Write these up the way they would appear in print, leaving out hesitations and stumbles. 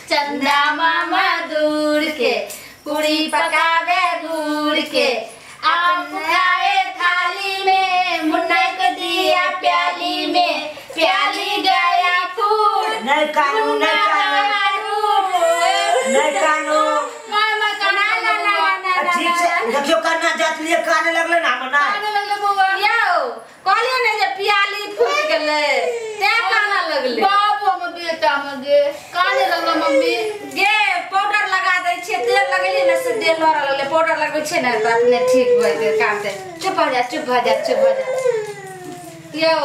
चंदा मामा दूर के पूरी पकावे गुड़ के, आप खाए थाली में, मुन्ना को दिया प्याली में, प्याली गया फूट। नहीं कानू नहीं कानू नहीं कानू मामा काना ना ना ना ठीक से देखियो काना जात लिए काने लगले ना मना काने लगले बउआ यौ कहलिए ने जे प्याली फूट गेलै ते काना लगले बाबू हम बेटा मगे काने लगलो मम्मी गे पाउडर लगा दै छियै तेल लगेलिए ने से देह लहरा लगले पाउडर लगबै छियै ने त अपने ठीक भऽ जेतै काम ते। चुप भऽ जा चुप भऽ जा चुप भऽ जा यौ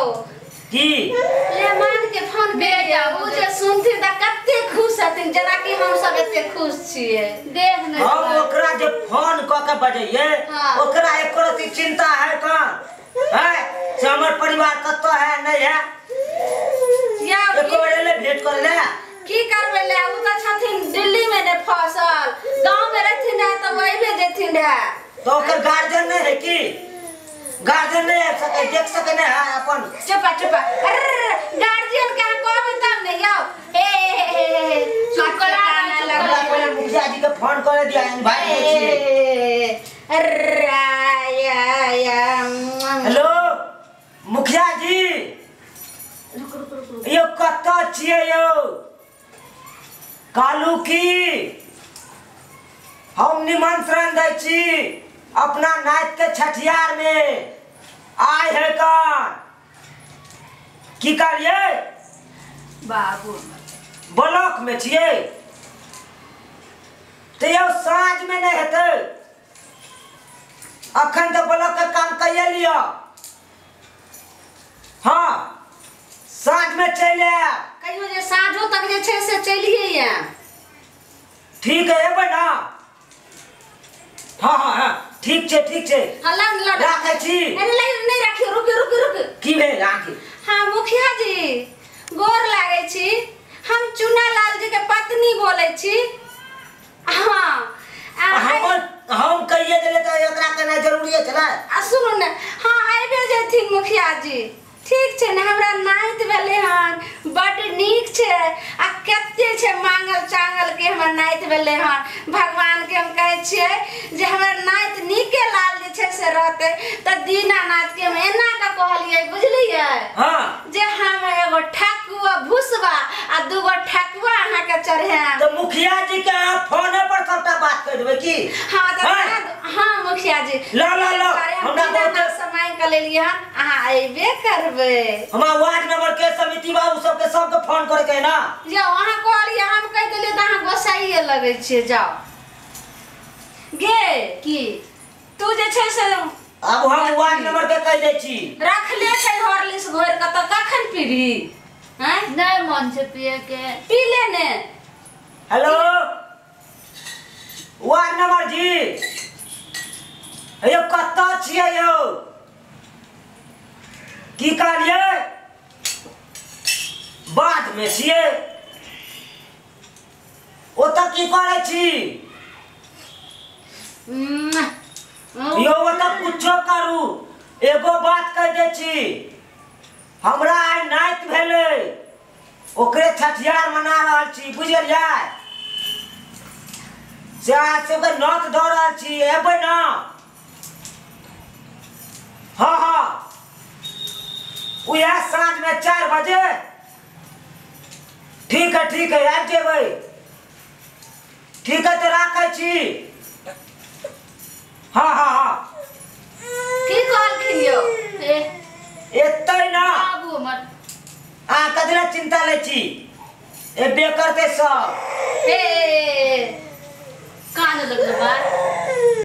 की लेमान के फोन बेटा उ जे सुनथिन त कते खुश हथिन जेना कि हम सब एते खुश छियै देख ने हम ओकरा जे फोन क के बजैये ओकरा एको रति चिंता है का है से हमर परिवार कत है नहीं है या एको बेर ले भेंट कर ले की करबै ले उ त छथिन दिल्ली में ने फसल गांव में रहथिन है त वही जेथिन है तो ओकर गार्जियन नहीं है की गार्जियन नहीं आ सके देख सके नहीं है अपन चुपा चुपा अरे गार्जियन के कहबै तब ने यौ ए हे हे चुप करा हमरा पहिले मुखिया जी के फोन करे दिया भाई छी अरे या या हेलो मुखिया जी रुक रुक रुक यो कत छियै यौ कालू की हम निमंत्रण दै छी अपना नात के छठियार में आय है कान की कहलिए बाबू ब्लॉक में छियै तो यौ साँझ में नहीं हेतै अखन तो ब्लॉक के काम कैये लिअ हाँ साँझ में चलि आयब कहियो जे साँझो तक जे छै से चलिए आयब ठीक है एबै ना हाँ हाँ हाँ ठीक छै ठीक छै हाँ ला ला राखै छी अरे नहीं नहीं राखियो रुक रुक रुक की भेल अहाँके हाँ मुखिया जी गोर लागै छी हम चुना लाल जी के पत्नी बोलै छी हाँ हम कहिए देले त एकरा कहना जरूरी है छलै आ सुनू ने हाँ आबि जेथिन मुखिया जी ठीक छै ने हमरा नाति भेलै हन बड नीक छै आ कते छै मांगल चांगल के हमर नाति भेलै हन भगवान के हम कहै छियै जे हमर नाति नीके लाल जे छै से रहतै त दीनानाथ के हम एना के कहलियै बुझलियै हाँ जे हम एगो ठकुआ भुसबा आ दूगो ठकुआ अहाँ के चढ़ायब त मुखिया जी के अहाँ फोने पर सबटा बात कह देबै की हाँ त हाँ मुखिया जी ल ल ल हमरा बहुत समय के लेलियै हन अहाँ अयबे करबै हमरा वार्ड नंबर के समिति बाबू सबके सबके फोन करे के है ना जाओ अहाँ कहलियै हम कहि देलियै त अहाँ गोसाइए लगै छियै जाओ गे की तू जे छै से अब हम वार्ड नंबर के कहि दै छी रखले छै हॉर्लिक्स घोरि के त कखन पीबी हैं नहीं मन छै पिए के पी ले ने हेलो वार्ड नंबर जी यौ कत छियै यौ की कहलियै बाद में छियै ओतऽ की करै छी यौ ओतऽ कुछो करू एगो बात कहि दै छी हमरा आइ नाति भेलै ओकरे छठियार मना रहल छी बुझलियै से आज सबके नोत दऽ रहल छी एबै ना हाँ हाँ उएह साँझ में 4 बजे ठीक है आबि जेबै ठीक है तो राखै छी हाँ हाँ हाँ की कहलखिन यौ एतै ना बाबू हमर अहाँ कथी चिंता लै छी एबे करतै सब ए कान लगलो बा